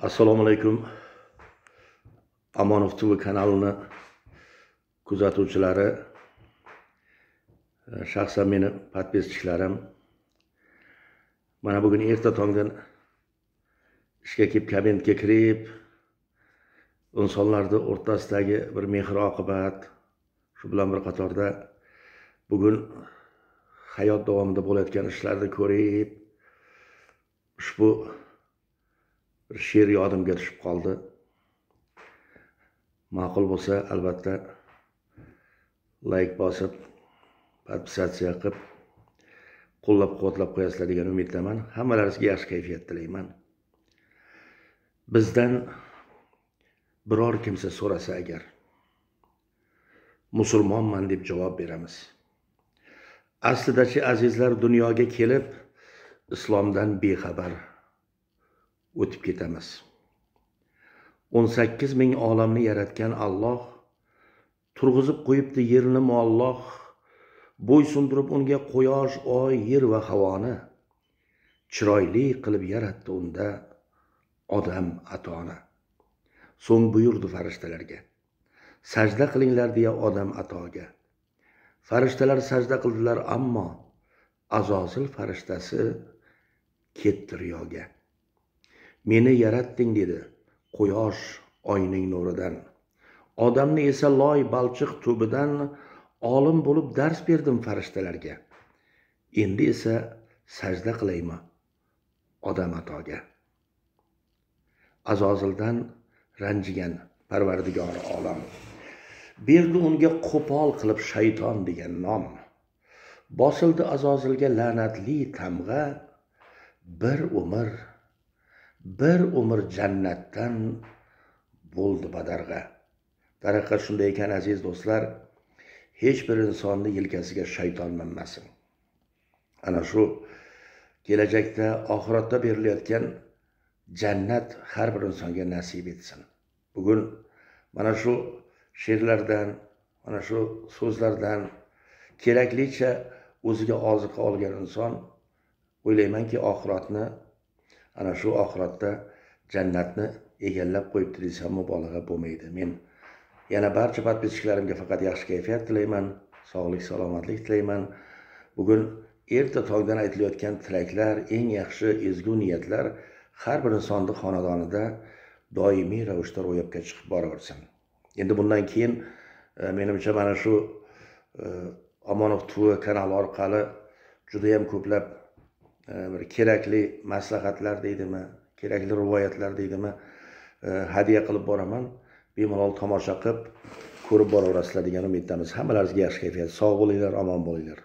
Assalomu alaykum. Omonov TV kanalini kuzatuvchilari, shaxsan meni podpischiklarim. Mana bugun erta tongdan ishga kelib kabinetga kirib, insonlarning o'rtasidagi bir mehr-oqibat, shu bilan bir qatorda bugun hayot davomida bo'layotgan ishlarni ko'rib, ushbu bir she'r yodimga tushib qoldi. Ma'qul bo'lsa, albatta like bosib, podpisatsiya qilib, qo'llab-quvvatlab qo'yasizlar degan umiddaman. Hammalaringizga yaxshi kayfiyat tilayman. Bizdan biror kimsa so'rasa agar, musulmonman deb javob beramiz. Aslidachi azizlar, dunyoga kelib islomdan bexabar o'tib ketamiz. 18 ming olamni yaratgan Alloh turg'izib qo'yibdi yerni mualloh, bo'ysundirib unga quyosh, oy, yer va havoni chiroyli qilib yaratdi unda odam atoni. So'ng buyurdi farishtalarga: sajda qilinglar deya odam atoga. Farishtalar sajda qildilar, ammo Azozil farishtasi ketdi riyoga. Meni yaratding dedi quyosh oyning nuridan, odamni esa loy balchiq tubidan. Olim bo'lib dars berdim farishtalarga, endi esa sajda qilaymi odam atoga. Azozildan ranjigan Parvardigori olam berdi unga qo'pol qilib shayton degan nom. Bosildi Azozilga la'natli tamg'a, bir umr jannatdan bo'ldi badarg'a. Darhaqiqat shunday ekan aziz do'stlar, hech bir insonni yelkasiga shayton minmasin. Ana shu kelajakda, oxiratda berilayotgan jannat har bir insonga nasib etsin. Bugun mana shu she'rlardan, mana shu so'zlardan keraklicha o'ziga oziqa olgan inson, o'ylaymanki, oxiratni, ana shu oxiratda jannatni egallab qo'yibdi desam mubolag'a bo'lmaydi. Men yana barcha podpischiklarimga faqat yaxshi kayfiyat tilayman, sog'lik, salomatlik tilayman. Bugun erta tongdan aytilayotgan tilaklar, eng yaxshi ezgu niyatlar har bir insonning xonadonida doimiy ravishda ro'yobga chiqib boraversin. Endi bundan keyin menimcha mana shu Omonov TV kanali orqali juda ham ko'plab bir kerakli maslahatlar deydimi, kerakli rivoyatlar deydimi, hadya qilib boraman. Bemalol tomosha qilib, ko'rib boraverasizlar degan umiddamiz. Hammalaringizga yaxshi kayfiyat, sog' bo'linglar, omon bo'linglar.